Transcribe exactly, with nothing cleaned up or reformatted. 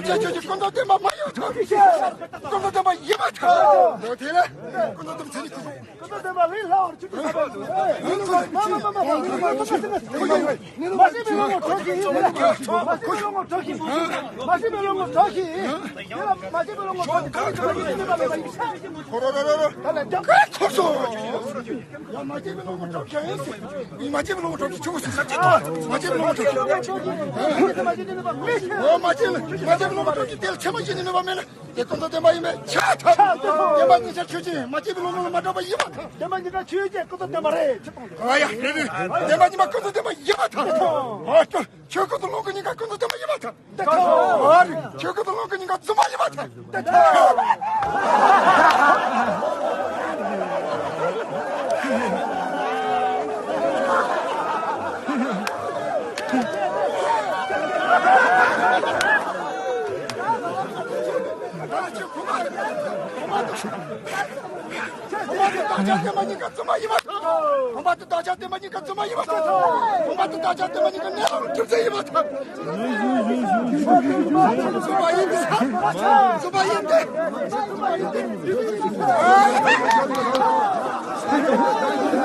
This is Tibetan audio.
ཁྱེད་ཆོས་ཀྱི་སྐུ་མདོག་ལྡན་པ་མ་ཡིན་པ་ཐག། སྐུ་མདོག་ལྡན་པ་ཡིན་པ་ཐག། དེ་ལས་སྐུ་མདོག་ལྡན་པ་ཚེ་ནི་སྐུ། སྐུ་མདོག་ལྡན་པ་ལས་སླ་བར་ཆོས་ཀྱི་ས་པ། མ་མ་མ་མ་མ་མ་མ་མ་མ་ཤེས་པའི་བློ་ངོར་གྲོགས་ཤིག་མ་ཤེས་པའི་བློ་ངོར་གྲོགས་ཤིག་མ་ཤེས་པའི་བློ་ངོར་གྲོགས་ཤིག་ཁོ་རོ་རོ་རོ་རོ། ད་ལས་ཀྱང་ཁོ་སོ། ཡ་མ་སྐྱེས་པའི་ལོ་ངོ་གྲོགས་ཀྱི་ཡིན་ཟེར། མ་སྐྱེས་པའི་ལོ་ངོ་གྲོགས་ཀྱི་ཆུ་བོ་ཟེར་ས་ཅི་ཐོ། མ་སྐྱེས་པའི་ལོ་ངོ་གྲོགས་ཀྱི། ཨོ་མ་སྐྱེས་མ་སྐྱེས་པའི་ལོ་ངོ་གྲོགས་ཀྱི་དེ་ལ་ཚད་མ་ཡིན་ནི་མེད་པ་མེད་ན། དེ་ཀུན་རྫོབ་བདེན་པ་ཡིན་པས་ཁྱབ་ཐལ། བདེན་པ་གཉིས་ཆ་ཆོས་ཅན། མ་སྐྱེས་པའི་ལོ་ངོ་ལ་མ་གྲགས་པ་ཡིན་པ་ཐལ། བདེན་པ་གཉིས་ཀ་ཆོས་ཅན། ཀུན་རྫོབ་བདེན་པ་རེད། ཨ་ཡ་རེད་རེད། བདེན་པ་གཉིས་ཀ་ཀུན་རྫོབ་བདེན་པ་ཡིན་པ་ཐལ། ཨ་ཆོས་ཀུན་རྫོབ་ལོངས་སྐུ་གཉིས་ཀ་ཀུན་རྫོབ་བདེན་པ་ཡིན་པ་ཐལ། ཨ་རེ། ཆོས་སྐུ་དང་ལོངས་སྐུ་གཉིས་ཀ་རྫུན་མ་ཡིན་པ་ཐལ། བདག་ཅག་བདེན་པ་གཉིས་ཀ་རྫུན་མ་ཡིན་པ་ཐལ། བུམ་པ་དང་བདག་ཅག་བདེན་པ་གཉིས་ཀ་རྫུན་མ་ཡིན་པ་ཐལ། བུམ་པ་དང་བདག་ཅག་བདེན་པ་གཉིས་ཀ་གནས་ལུགས་གྲུབ་ཚུལ་ཡིན་པ་ཐལ། རྫུན་མ་ཡིན་ཏེ། རྫུན་མ་ཡིན་ཏེ། རྫུན་མ་ཡིན་ཏེ།